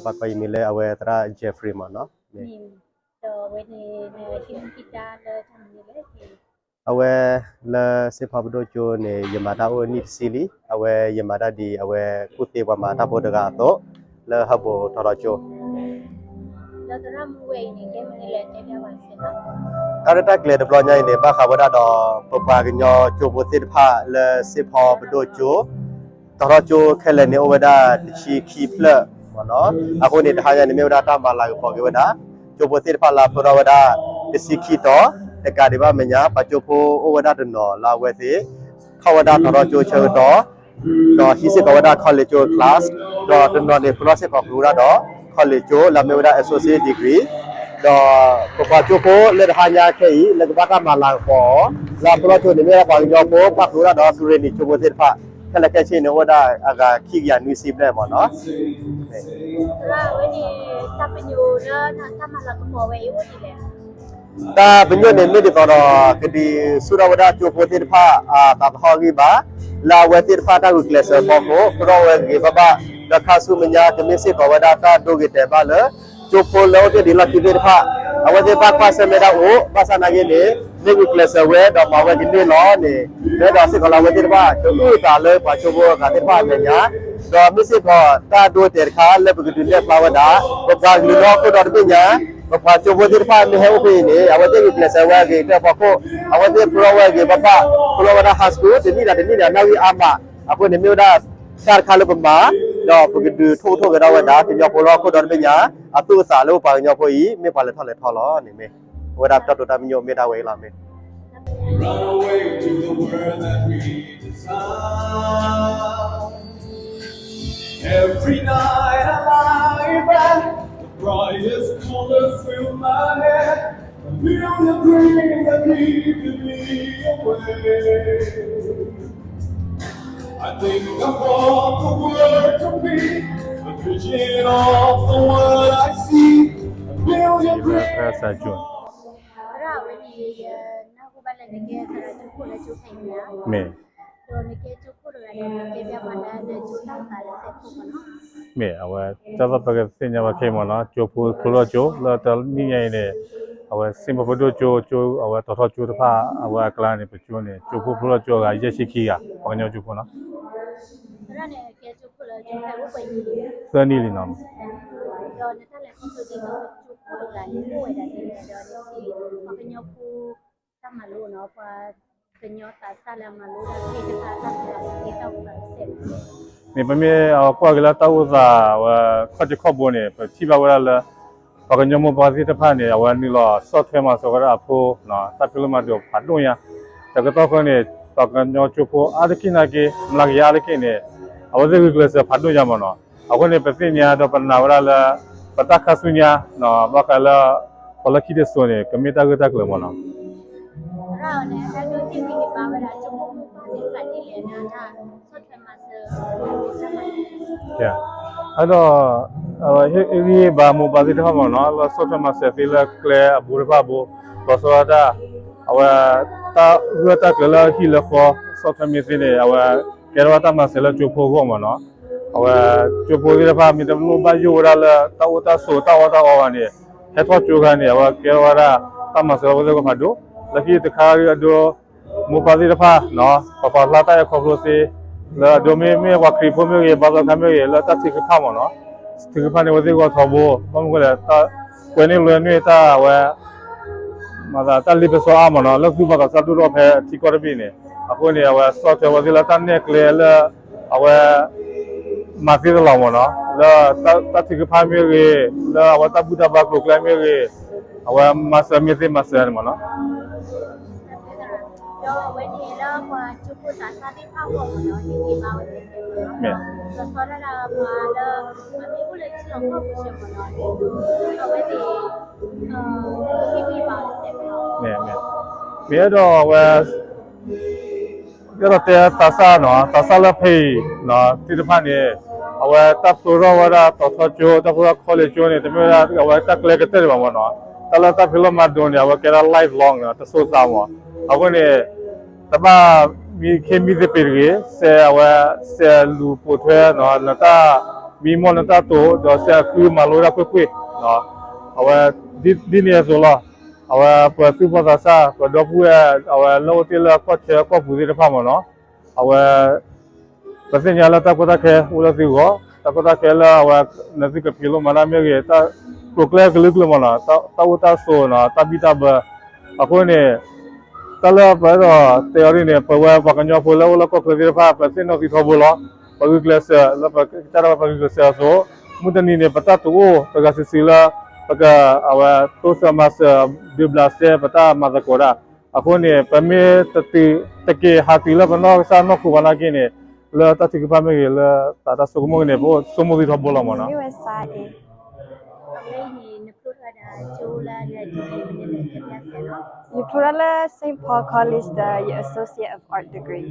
ပှၤကိးယမံၤလၢအဝဲသရၣ် Jeffrey မ့ၢ်နီၤ. ဒီးအဝဲန့ၣ် နဟံးမူဟံးဒါလၢတၢ်မနုၤလဲၣ်. အဝဲလၢစ့ဖီပဒိၣ်ကၠိန့ၣ် ယမၤတၢ်အိၣ်နံၣ်တဆံလံ. အဝဲယမၤတၢ်ဒ်အဝဲကူၣ်သ့ပှၤမၤတၢ်ဖိတဂၤအသိး လၢဟၢဘိၣ်ထီထီကၠိ ဒီးသရၣ်မူဝဲအံၤန့ၣ် ကဲမနုၤလဲၣ် တဲဘၣ်ပှၤစ့ၢ်ကီး. တၢ်ရဲၣ်တၢ်ကျဲၤတဘျီညါအံၤန့ၣ် ဘၣ်ဃးဝဲဒၣ်ဒီး ပပှၤကညီကၠိဖိသ့ၣ်တဖၣ်လၢစ့ဖီပဒိၣ်ကၠိ တီၤထီကၠိခဲလၢာ်န့ၣ် အိၣ်ဝဲဒၣ်တဆံခံဖျၢၣ်မ့ၢ်နီၤ. အဃိန့ၣ် တဟါညါန့ၣ် မ့ၢ်ဝဲဒၣ်တၢ်မၤလၤကပီၤက့ၤဝဲဒၣ် ကၠိဖိသ့ၣ်တဖၣ်လၢအဖျိထီၣ်ဝဲဒၣ် တဆံခံတီၤ, တကးဒံးဘၣ်မဲာ်ညါ ပှၤကၠိဖိအိၣ်ဝဲဒၣ်တနီၤလၢအဝဲသ့ၣ် ထီၣ်ဝဲဒၣ်တီၤထီကၠိဆၢကတီၢ် ဒီးဟံးစ့ၢ်ကီးဝဲဒၣ် college ကၠိ class, ဒီးတနီၤန့ၣ် ဖျိထီၣ်စ့ၢ်ကီးဖျိဝဲဒၣ်ဒီး college ကၠိ လၢအမ့ၢ်ဝဲဒၣ် associate degree, ဒီးပပှၤကၠိဖိလၢတဟါညါခဲအံၤ လၢကဘၣ်တၢ်မၤလၤကပီၤအီၤ လၢအဖျိထီၣ်ကၠိန့ၣ် မ့ၢ်ဝဲဒၣ်ပှၤကညီဖိ ဘၣ်ဖျိဝဲဒၣ်ဒီး ကရ့ၣ်နံၤကၠိဖိသ့ၣ်တဖၣ် ခဲလၢာ်ခဲဆ့န့ၣ် အိၣ်ဝဲဒၣ်အဂၤခံကယၤနွံဆံဘျဲၣ်မ့ၢ်နီၤ. တၢ်ပညိၣ်န့ၣ် မ့ၢ်ဒ်သိးဒီး ကဒုးဆူၣ်ထီၣ်ဝဲဒၣ်ကၠိဖိသ့ၣ်တဖၣ် အသးသဟီၣ်ဂံၢ်ဘါ လၢအဝဲသ့ၣ်တဖၣ်တၢ်ဂုာ်ကျဲးစၢးအဖီခိၣ် ဖျိထီၣ်ဝဲဂ့ၤဂ့ၤဘၣ်ဘၣ်, ဒီးခါဆူမဲာ်ညါ ကမ့ၢ်စ့ၢ်ကီးဝဲဒၣ်တၢ်ဒိဂ့ၤတဲာ်ဘၣ်လၢ ကၠိဖိလၢအိၣ်တ့ၢ်ဒံးလီၢ်ခံသ့ၣ်တဖၣ် အဝဲသ့ၣ်ဘၣ်ကွၢ်ဆၢၣ်မဲာ်ဒၣ်အိၣ် ဘၣ်ဆၣ်နာ်က့န့ၣ် မ့ၢ်ဂုာ်ကျဲးစၢးဝဲ ဒီးမၤဝဲကန့ၢ်လီၤန့ၣ် လၢဒီးစ့ၢ်ကီးလၢအဝဲသ့ၣ်တဖၣ် ကအုၣ်အသးလၢပှၤကၠိဖိအဂၤသ့ၣ်တဖၣ်အမဲာ်ညါ, ဒီးမ့ၢ်စ့ၢ်ကီးတၢ်ဒိတဲာ်တခါလၢပကဒုးနဲၣ်ဖျါဝဲဒၣ် ပပှၤကလုာ်လၢဟီၣ်ခိၣ်ဒီတဘ့ၣ်ညါ, ပပှၤကၠိဖိသ့ၣ်တဖၣ်မ့ၢ်ဟဲအိၣ်ဖဲအံၤန့ၣ် အဝဲသ့ၣ်ဂုာ်ကျဲးစၢးဝဲအဂ့ၤကတၢၢ်အဖီခိၣ် အဝဲသ့ၣ်ဖျိထီၣ်ဝဲအဂ့ၤဘၣ်ဘၣ်, ဖျိထီၣ်ဝဲဒၣ် high school တနံၣ်ဒီးတနံၣ်န့ၣ် အနၣ်ဝံၣ်အါမး, အဃိန့ၣ်မ့ၢ်ဝဲဒၣ် တၢ်တခါလၢပမၤ, ဒီးပကဒုးထိၣ်ထိၣ်က့ၤဒၣ်ဝဲဒၣ် ကညီဖိလၢဟီၣ်ခိၣ်ဒီတဘ့ၣ်ညါ အသူၣ်အသးလၢပပှၤကညီဖိအံၤ မ့ၢ်ပှၤလဲၤထီၣ်လဲၤထီလီၤန့ၣ်မ့ၢ် အဝဲဒၣ်ပတီၢ်တိာ်တၢ်မံညီမ့ၢ်ဒၣ်ဝဲအံၤလီၤမ့ၢ် Every night I lie back, the brightest colors fill my head, a million dreams are keeping me awake. I think I want the world to be a vision of the world I see, a million dreams. သရၣ်ဝဲန့ၣ် ယနၢ်ဟူဘၣ်လၢနကဲသရၣ်ကၠိခိၣ်လၢကၠိဖဲအံၤမ့ၢ်ဧါ, မ့ၢ် ဒီးနကဲကၠိခိၣ်တဂၤန့ၣ် နကဲဘၣ်ပှၤလၢနကၠိတၢ်အိၣ်သးလၢစဲးခိၣ်မ့ၢ်နီၤ, မ့ၢ်အဝဲ တၢ်သီၣ်ပကသ့ၣ်ညါဘၣ်ခဲအံၤမ့ၢ်နီၤ ကၠိဖိဖျိထီၣ်ကၠိ လၢတနံၣ်ညါအံၤန့ၣ် အဝဲစ့ဖီပဒိၣ်ကၠိ ကၠိ အဝဲတီၤထီကၠိတဖၣ် အဝဲအကျါန့ၣ် ပကၠိန့ၣ် ကၠိဖိဖျိထီၣ်ကၠိအဂၤယဲၢ်ဆံခံဂၤ ပှၤကညီကၠိဖိနီၤ သၢနံၣ်လံနီၤ, ဒီးနတၢ်လဲၤခီဖျိဒ်သိးကၠိခိၣ်တဂၤန့ၣ် အိၣ်ဝဲဒၣ်ဒ်လဲၣ်ဒီး နထံၣ်ပှၤကညီဖိတၢ်မၤလိနီၤ ပှၤကညီသးစၢ်လၢအမၤလိတၢ်သ့ၣ်တဖၣ်တၢ်မၤလိသ့တၢ်အိၣ်သးတစဲးဖိ မ့ၢ်ပမ့ၢ်အကွၢ်က့ၤလၢတၢ်အိၣ်သးဝဲ ခီၣ်ထံးခီၣ်ဘိန့ၣ် ပထံၣ်ဘၣ်ဝဲဒၣ်လၢ ပှၤကညီမိၢ်ပၢ်သ့ၣ်တဖၣ်န့ၣ် အဝဲနုာ်လီၤဆီၣ်ထွဲမၤစၢၤဝဲဒၣ်အဖိ တၢ်ဖံးလိမၤဒိးဖးဒိၣ်ညါ, တကတီၢ်ဖဲန့ၣ် ပှၤကညီကၠိဖိအါတက့ၢ်နာ်က့ မျးကယၤအါတက့ၢ်န့ၣ် အဝဲသ့ၣ်ဂုာ်ကျဲးစၢးဖးဒိၣ်ညါမ့ၢ်နီၤ, အဃိန့ၣ် ပသ့ၣ်ညါဒီးပနာ်ဝဲဒၣ်လၢ ပတၢ်ခါဆူညါ ဘၣ်ဃးလၢ ပှၤလၢခံတစိၤန့ၣ် ကမ့ၢ်တၢ်ဂ့ၢ်တၢ်ကျိၤမ့ၢ်နီၤ ဒီး ဟ့ၣ်ဂံၢ်ဟ့ၣ်ဘါမိၢ်ပၢ်သ့ၣ်တဖၣ်မ့ၢ်နီၤ လၢဆီၣ်ထွဲမၤစၢၤသ့လၢကျဲအဘိတဖၣ်အဘိ, လီၤဆီဒၣ်တၢ် အဝဲ တၢ်ဂၢၢ်တၢ်ကျၢၤလၢဟံၣ်လၢဃီ ဆီၣ်ထွဲမ့ၢ်သ့န့ၣ် အဝဲ ကဲထီၣ်ဝဲတၢ်မၤစၢၤလၢကၠိဖိအဂီၢ်မ့ၢ်နီၤ, အဝဲ ကၠိဖိသ့ၣ်တဖၣ်မ့ၢ်တလိၣ်ဘၣ်ယိၣ်ဝဲဒၣ်လၢတၢ်အိၣ်တၢ်ဆိးတၢ်အီၣ်တၢ်အီဘၣ်န့ၣ် ဟဲထီၣ်ကၠိခါန့ၣ် အဝဲကဲထီၣ်ဝဲဒၣ် တၢ်မၤစၢၤလၢအဝဲသ့ၣ်အဂီၢ်ဖးဒိၣ်, လၢခံတခါအဒိ မိၢ်ပၢ်သ့ၣ်တဖၣ် ပပာ်ဖျါတၢ်အဲၣ်ခီဖျိသ့ လၢအဒိမ့ၢ်မ့ၢ်ပှၤခရံာ်ဖိမ့ၢ်ဂ့ၤ ဘါသီခါမ့ၢ်ဂ့ၤ လၢတၢ်ထုကဖၣ်မ့ၢ်နီၤ, ထုကဖၣ်န့ၢ်အဝဲသ့ၣ်အဂီၢ်ထီဘိ, ဘၣ်မနုၤဃိလဲၣ် ကွဲးန့ၢ်လွဲန့ၢ်တၢ်အဝဲ မၤသးတၢ်လ့ပစီအါမ့ၢ်နီၤ လၢသူၣ်ဘၣ်သးစၢ်ဒိၣ်ထီၣ်ဖဲထံကီၢ်တဘ့ၣ်န့ၣ်, အဃိန့ၣ် အဝဲဆီၣ်ထွဲဝဲသ့ၣ်လၢတၢ်နဲၣ်ကျဲလၢ အဝဲ မၤသ့တလီၤမ့ၢ်နီၤ, လၢတၢ်ထုကဖၣ်မ့ၢ်ဂ့ၤ, လၢအဝဲတၢ်ဘူၣ်တၢ်ဘါကျိၤကျဲမ့ၢ်ဂ့ၤ, အဝဲမၤစၢၤမ့ၢ်သ့မၤစၢၤန့ၣ်မ့ၢ်နီၤ ဒီးအဝဲန့ၣ်လၢပှၤကၠိဖိသးစၢ်သ့ၣ်တဖၣ်အဂီၢ်မ့ၢ်နီၤ ဟ့ၣ်ဂံၢ်ဘါဝဲသ့ၣ်မ့ၢ်နီၤ, မ့ၢ် ဒီးဆီဒၣ်တၢ်ပှၤလၢ အမ့ၢ်အိၣ်လၢထံလီၢ်ကီၢ်ပူၤစ့ၢ်မ့ၢ်နီၤ ဒ်သိးအဝဲသ့ၣ် ဟ့ၣ်ဂံၢ်ဘါဝဲသ့ၣ်မ့ၢ်နီၤ မ့ၢ် မ့ၢ်အဲၣ်ဒိးအဝဲ အဲၣ်ဒိးတဲသးစၢ်နီၤ သးစၢ်လၢဖဲအံၤသ့ၣ်တဖၣ်န့ၣ် အဝဲတၢ်ဖျိထီၣ်ဝဲဒၣ်တီၤထီကၠိ တၢ်ဖျိထီၣ် college ကၠိန့ၣ် တမ့ၢ်ဝဲဒၣ်အဝဲတၢ်ကျဲကတၢၢ်ဒံးဘၣ်မ့ၢ်နီၤ, တၢ်လၢတၢ်ဖံးလိမၤဒိးန့ၣ် အဝဲကဲဒၣ် lifelong နီၤ တစိၤသးမ့ၢ်, အဃိန့ၣ် တဘၣ်မံခ့မံသပ့ၤတဂ့ၤ, စဲးအဝဲ စဲးလူၤပိာ်ထွဲနီၤ နတၢ် မံမီၢ်နတၢ်တိာ် ဒီးစဲအဃုမၤလိတၢ်ကွ့ၢ်ကွ့ၢ်, အဝဲ ဒ်န့ၣ်အသိးလီၤ. အဝဲပသုးဖိသးစၢ် ပဒီပုၢ်ဝဲၢ် အဝဲလၢအိၣ်တ့ၢ်လၢကီၢ်ဆၢကီၢ်ပူၤသ့ၣ်တဖၣ်မ့ၢ်နီၤ, အဝဲ ပသ့ၣ်ညါလၢတၢ်ကီတၢ်ခဲအိၣ်လၢသုဂီၢ်, တၢ်ကီတၢ်ခဲလၢအဝဲ နသုကဖံးလိမၤတၢ်မ့ၢ်ဂ့ၤ, တၢ်ကျိၤကျဲကလုာ်ကလုာ်မ့ၢ်နီၤ, တၢ်အိၣ်တၢ်ဆိးနီၤ, တၢ်ဘံၣ်တၢ်ဘၢ, အဃိန့ၣ် တၢ်လၢပအဲၣ်ဒိးတဲအီၤဒ်န့ၣ် ပဝဲပှၤကညီဖိလၢအိၣ်လၢကီၢ်ချၢသ့ၣ်တဖၣ် ပသ့ၣ်နီၣ်သုထီဘိလီၤ. ပဂုာ်ကျဲးစၢး လၢပကစၢ်ဒၣ်ဝဲပဂုာ်ကျဲးစၢးအသိး, မုၢ်တနံၤန့ၣ် ပတၢ်တအိၣ်တဂၤစုာ်စုာ်လၢ ပက အဝဲတိစၢၤမၤစၢၤ ဒုးဘျးစဲပတၢ်မၤသကိးတၢ်, အဃိန့ၣ် ပမ့ၢ်တက့ၤဟးတုၤလၢပနီၢ်ကစၢ်နီၢ်ခိဘၣ်နာ်က့န့ၣ် လၢတၢ်ထုကဖၣ်မ့ၢ်ဂ့ၤ လၢသးတၢ်ဆိကမိၣ်ဂ့ၤန့ၣ် ပအိၣ်ဆိကမိၣ်သုထီဘိလီၤမ့ၢ်နီၤ. ယဖျိထီၣ်လၢ Saint Paul College ဒီးယ Associate of Art degree.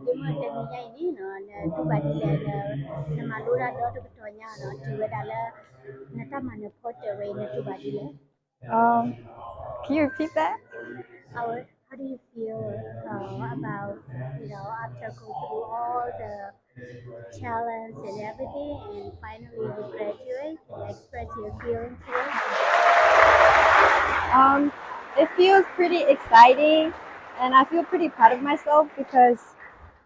ဒီးဒ်မ့ၢ်တနံၤညါအံၤန့ၣ် နတူၢ်ဘၣ်ဒ်လဲၣ် နမၤလိတၢ်ဒီတကတီၢ်ညါနီၤ တုၤဝဲဒၣ်လၢ နတၢ်မၤနၢၤဖီတၢၣ်ဝဲအံၤ နတူၢ်ဘၣ်ဒ်လဲၣ်. Um, can you repeat that? How do you feel uh, about, you know, after go through all the challenge and everything, and finally you graduate? Can you express your feeling today? Um, it feels pretty exciting, and I feel pretty proud of myself because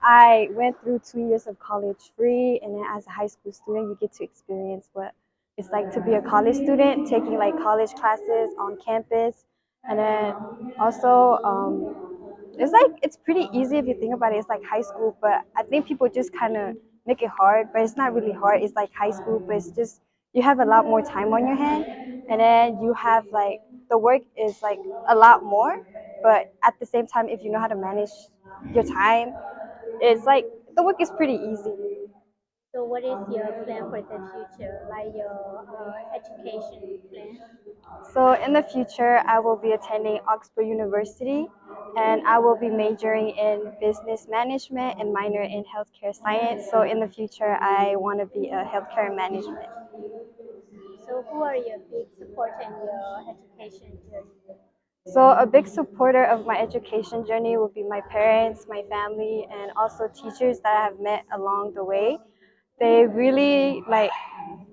I went through two years of college free, and then as a high school student, you get to experience what it's like to be a college student, taking like college classes on campus, and then also, um, it's like, it's pretty easy if you think about it. It's like high school, but I think people just kind of make it hard, but it's not really hard. It's like high school, but it's just, you have a lot more time on your hand, and then you have like, the work is like a lot more, but at the same time, if you know how to manage your time, it's like, the work is pretty easy. So what is your plan for the future, like your uh, education plan? So in the future, I will be attending Oxford University, and I will be majoring in business management and minor in healthcare science. So in the future, I want to be a healthcare management. So who are your big support in your education journey? So a big supporter of my education journey would be my parents, my family, and also teachers that I have met along the way. They really like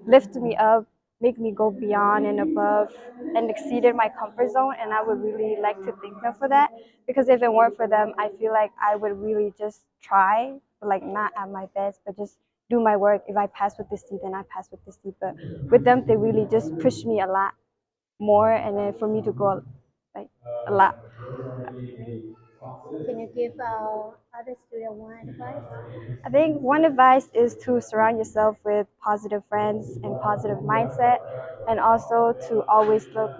lift me up, make me go beyond and above and exceeded my comfort zone, and I would really like to thank them for that, because if it weren't for them, I feel like I would really just try, but like not at my best, but just do my work. If I pass with this C, then I pass with this C. But with them, they really just push me a lot more and then for me to grow like a lot. Can you give uh, other student one advice? I think one advice is to surround yourself with positive friends and positive mindset, and also to always look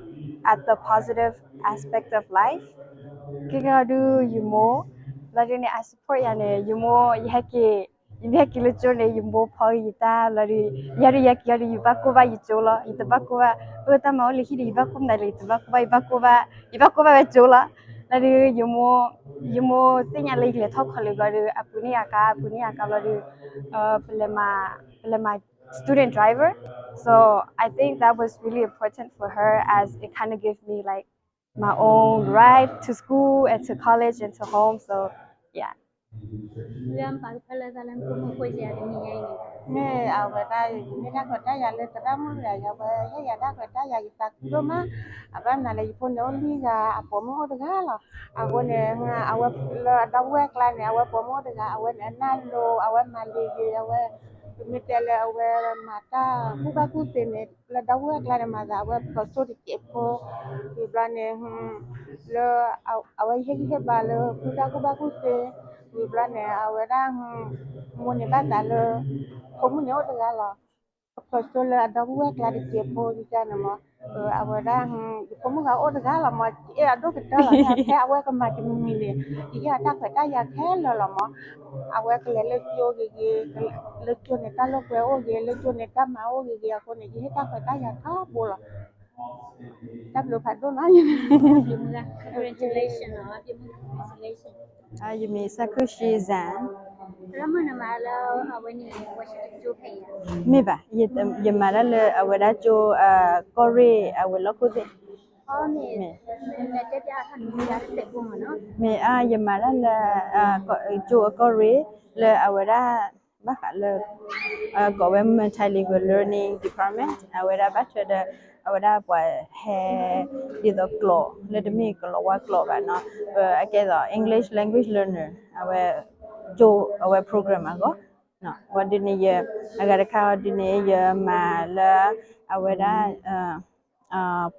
at the positive aspect of life. ကဲကဲဒုးယမိၢ် လီၤဒုးန့ၣ် I support ယၤန့ၣ် ယမိၢ် ယဟဲက့ၤ ယမ့ၢ်ဟဲက့ၤလၢကၠိန့ၣ် ယမိၢ်ဖီကယံာ်တၢ်လီၤဒုး ယၤဒုးယၤက့ၤလီၤဒုး ယဘၣ်ကိၢ်ဘၣ်ယကၠိလီၤ ယတဘၣ်ကိၢ်ဘၣ် ပတၢ်မၤအိၣ်လၢဟံၣ်ဒီး ယဘၣ်ကိၢ်မနုၤလဲၣ် ယတဘၣ်ကိၢ်ဘၣ် ယဘၣ်ကိၢ်ဘၣ် ယဘၣ်ကိၢ်ဘၣ်ဝဲကၠိလီၤ လီၤဒုး ယမိၢ် ယမိၢ်သ့ၣ်ညါလၢယကလဲၤထီၣ်ခီလ့ၣ်ဘျီဒုး အပူၤန့ၢ်အကါ အပူၤန့ၢ်အကါလီၤဒုး ပလဲၤမၤ ပလဲၤမၤ student driver. So I think that was really important for her as it kind of gave me like my own ride to school and to college and to home. So yeah. မ့ၢ်အဝဲဒၣ် ယမ့ၢ်တၢ်ခွဲးတၢ်ယာ်လၢသရၣ်မုၣ်တဂၤ ယဝဲဟ့ၣ်ယၤတၢ်ခွဲးတၢ်ယာ်ယသးခုဒိၣ်မး အဘၣ်မနုၤလၢယဖိန့ၣ်အိၣ်လံဂၤ အပိာ်မုၣ်အိၣ်တဂၤလီၤ အဃိန့ၣ် အဝဲလၢအဒီပုၢ်ဝဲၢ်ကျါန့ၣ် အဝဲပိာ်မုၣ်အိၣ်တဂၤ အဝဲန့ၣ်အနၢ်လိၤ အဝဲမၤလံၤဂ့ၤ အဝဲ ပမ့ၢ်တဲလၢအဝဲမၤတၢ်ကူၣ်ဘၣ်ကူၣ်သ့န့ၣ် လၢဒီပုၢ်ဝဲၢ်ကျါန့ၣ် မၤသးအဝဲဖျိးစိတစဲးဖိ ဝံၤဘျီန့ၣ် လၢ အဝဲဟ့ၣ်ဂံၢ်ဟ့ၣ်ဘါလၢဃုတၢ်ကူၣ်ဘၣ်ကူၣ်သ့ ဝံၤဘျီန့ၣ် အဝဲဒၣ် မိၢ်န့ၣ်ဘၣ်သးလၢ ဖိမုၣ်န့ၣ်အိၣ်တဂၤလီၤ ဖျိးစိလၢအဒီပုၢ်ဝဲၢ်ကျါတစဲးဖိ ယကန့ၣ်မး အဝဲဒၣ် ယဖိမုၣ်ဂၤအိၣ်တဂၤလီၤမး ယအဲၣ်အဒိၣ်ကတၢၢ်လီၤ ဖဲအဝဲကမၤတမံၤမံၤန့ၣ် ယဟ့ၣ်အတၢ်ခွဲးတၢ်ယာ်ခဲလၢာ်လီၤမး အဝဲကလဲၤလၢကၠိဂ့ၤဂ့ၤ လၢကၠိန့ၣ်တၢ်လိာ်ကွဲအိၣ်ဂ့ၤ လၢကၠိန့ၣ်တၢ်မၤအိၣ်ဂ့ၤဂ့ၤအဃိန့ၣ် ယဟ့ၣ်တၢ်ခွဲးတၢ်ယာ်ထီဘိလီၤ တၢ်ဘျုးဖးဒိၣ်နီၤ ယမံၤစၢ်ခုၣ်ရှံစၣ် မ့ၢ်ဘၣ် ယမၤတၢ်လၢအဝဲဒၣ်ကၠိ ကီၢ်ရ့ၣ်အဝဲၤလီၢ်ခိၣ်သ့ၣ် မ့ၢ် မ့ၢ်အါ ယမၤတၢ်လၢ ကၠိအကီၢ်ရ့ၣ် လၢအဝဲဒၣ် ဘၣ်ဃးလၢ ကိးဝဲ multilingual learning department အဝဲဒၣ်ဘၣ်ထွဲဒီး အဝဲဒၣ်ပှၤဟဲ ဒ်သိးကျိာ်လၢတမ့ၢ်ကလီၤဝါကျိာ်ဘၣ်နီၤ အကဲသိး English language learner အဝဲ ကၠိ အဝဲ program အဂီၢ် ဝံၤဒ်န့ၣ် အဂၤတခါဝံၤဒ်န့ၣ် ယမၤလၢ အဝဲဒၣ်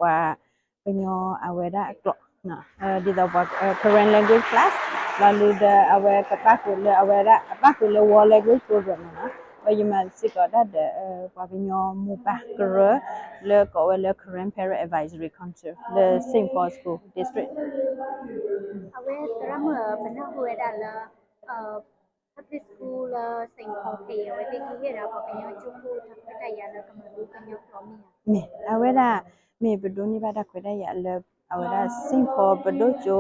ပှၤကညီအဝဲဒၣ်အကျိာ် ဒ်သိးပှၤ Karen language class လီၤလံဒီး အဝဲကပၣ်ဃုာ်လၢအဝဲဒၣ် အပၣ်ဃုာ်လၢ World Language Program နီၤ ဒီးယမၤစ့ၢ်ကီးဒၣ်ဒီး ပှၤကညီမိၢ်ပၢ်ကရၢ လၢကိးဝဲလၢ Karen Parent Advisory Council လၢ Saint Paul School District အဝဲသရၣ်မုၣ် ပနၢ်ဟူဝဲဒၣ်လၢ public school လၢ Saint Paul ဖဲအံၤ အဝဲသ့ၣ်ကဟ့ၣ်ဒၣ်ပှၤကညီကၠိဖိတၢ်ခွဲးတၢ်ယာ်လၢကမၤလိကညီကျိာ်မ့ၢ်ဧါ. မ့ၢ် အဝဲဒၣ် မ့ၢ်ပဒိးန့ၢ်ဘၣ်တၢ်ခွဲးတၢ်ယာ်လၢ အဝဲဒၣ် Saint Paul ပဒိၣ်ကၠိ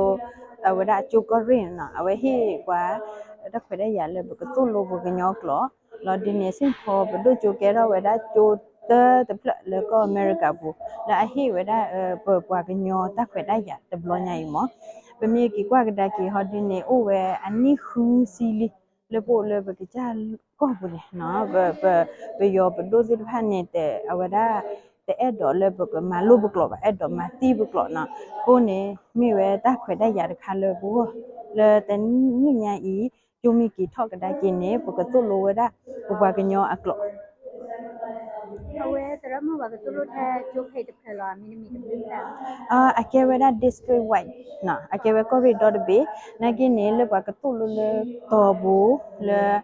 အဝဲဒၣ်ကၠိကီၢ်ရ့ၣ်နီၤ အဝဲဟ့ၣ်ပှၤ တၢ်ခွဲးတၢ်ယာ်လၢပကသိၣ်လိပှၤကညီကျိာ် လီၤဒ်န့ၣ် Saint Paul ပဒိၣ်ကၠိကဲထီၣ်ဝဲဒၣ်ကၠိတၢတဖျၢၣ်လၢကီၢ်အမဲရကၤပူၤ လၢအဟ့ၣ်ဝဲဒၣ် ပပှၤကညီတၢ်ခွဲးတၢ်ယာ်တဘျီညါအံၤမ့ၢ် ပမ့ၢ်က့ၤကွၢ်ကဒါက့ၤဟီဒ်န့ၣ် အိၣ်ဝဲအနံၣ်ဃုဆံလံ လၢပအိၣ်လၢပကစၢ်ကီၢ်ပူၤန့ၣ် ပယီၤပဒိၣ်သ့ၣ်တဖၣ်န့ၣ် တဲအဝဲဒၣ် တအဲၣ်ဒိးလၢပကမၤလိပကျိာ်ဘၣ် အဲၣ်ဒိးမၤသံပကျိာ်နီၤ အဃိန့ၣ် မ့ၢ်ဝဲတၢ်ခွဲးတၢ်ယာ်တခါလၢပဂီၢ် လၢတနံၣ်ညါအံၤ ကၠိမ့ၢ်က့ၤထီၣ်ကဒါက့ၤန့ၣ် ပကသိၣ်လိဝဲဒၣ် ပပှၤကညီအကျိာ် အဝဲသရၣ်မုၣ်ပှၤကသိၣ်လိထဲကၠိဖဲတဖျၢၣ်လီၤ မ့တမ့ၢ်တဖျၢၣ် အကဲဝဲဒၣ် district wide နီၤ အကဲဝဲကီၢ်ရ့ၣ်ဒီတဘ့ၣ် နာ်က့န့ၣ် လၢပှၤကသိၣ်လိလၢတီၤပူၤလၢ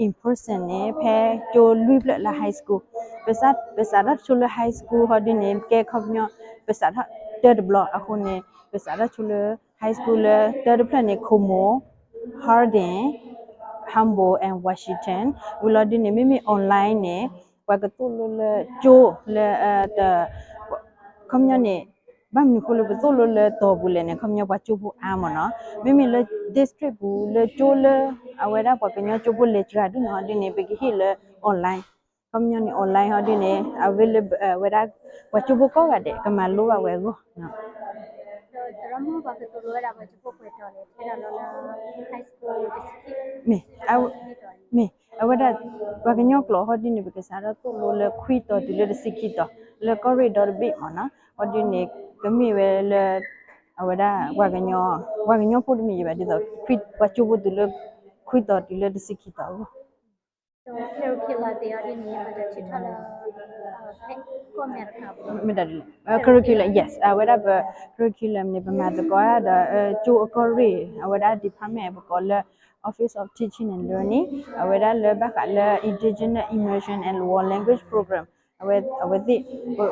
in person န့ၣ် ဖဲကၠိလွံၢ်ဖျၢၣ်လၢ high school ပစးထီၣ်ဆိလၢ high school ဟီဒ်န့ၣ် ကဲခီပညီ ပစးထီၣ်တၢတဘျီအဃိန့ၣ် ပစးထီၣ်ဆိလၢ high school လၢတၢတဖျၢၣ်န့ၣ် Como, Hardin, Humboldt and Washington ဝံၤလီၤဒ်န့ၣ် မ့မ့ၢ် online န့ၣ် ပှၤကသိၣ်လိလၢကၠိလၢ ခီပညီန့ၣ် ဘၣ်မနုၤဃိလၢပသိၣ်လိလၢတီၤပူၤလဲၣ်န့ၣ် ခီပညီပှၤကၠိဖိအါမ့ၢ်နီၤ မ့မ့ၢ်လၢ district ပူၤလၢကၠိလၢ အဝဲဒၣ်ပှၤကညီကၠိဖိလဲၤစှၤဒ်န့ၣ်ဟီဒ်န့ၣ် ပကဟ့ၣ်လၢ online ခီပညီန့ၣ် online ဟီဒ်န့ၣ် အဝဲလၢ ဝဲဒၣ် ပှၤကၠိဖိကိးဂၤဒဲး ကမၤလိဘၣ်ဝဲအဂီၢ် ဒီးသရၣ်မုၣ်ပှၤကသိၣ်လိဝဲဒၣ်ပှၤကၠိဖိပှဲၤတီၤလဲၣ် ထဲဒၣ်လီၤလၢ high school တဆံခံ မ့ၢ် မ့ၢ်အဝဲဒၣ် ပှၤကညီကျိာ်ဟီဒ်န့ၣ် ပကစးထီၣ်သိၣ်လိလၢခွံတီၤတုၤလၢတဆံခံတီၤ လၢကီၢ်ရ့ၣ်ဒီတဘ့ၣ်မ့ၢ်နီၤ ဟီဒ်န့ၣ် ကမ့ၢ်ဝဲလၢ အဝဲဒၣ် ပှၤကညီ ပှၤကညီဖိတမ့ၢ်ယံၤဘၣ် ဒ်သိး ပှၤကၠိဖိတုၤလၢ ခွံတီၤတုၤလၢတဆံခံတီၤအဂီၢ် curriculum သ့ၣ်အီၤဒ်န့ၣ် ပတထံၣ်ထီၣ်လၢ ကီၢ်အမဲရကၤ မ့ၢ်ဒ် curriculum yes အဝဲဒၣ်ပ curriculum န့ၣ် ပမၤသကိးဒီး ကၠိအကီၢ်ရ့ၣ် အဝဲဒၣ် department ပကိးလၢ Office of Teaching and Learning အဝဲဒၣ်လၢဘၣ်ဃးလၢ Indigenous Immersion and World Language Program အဝဲသ့ၣ်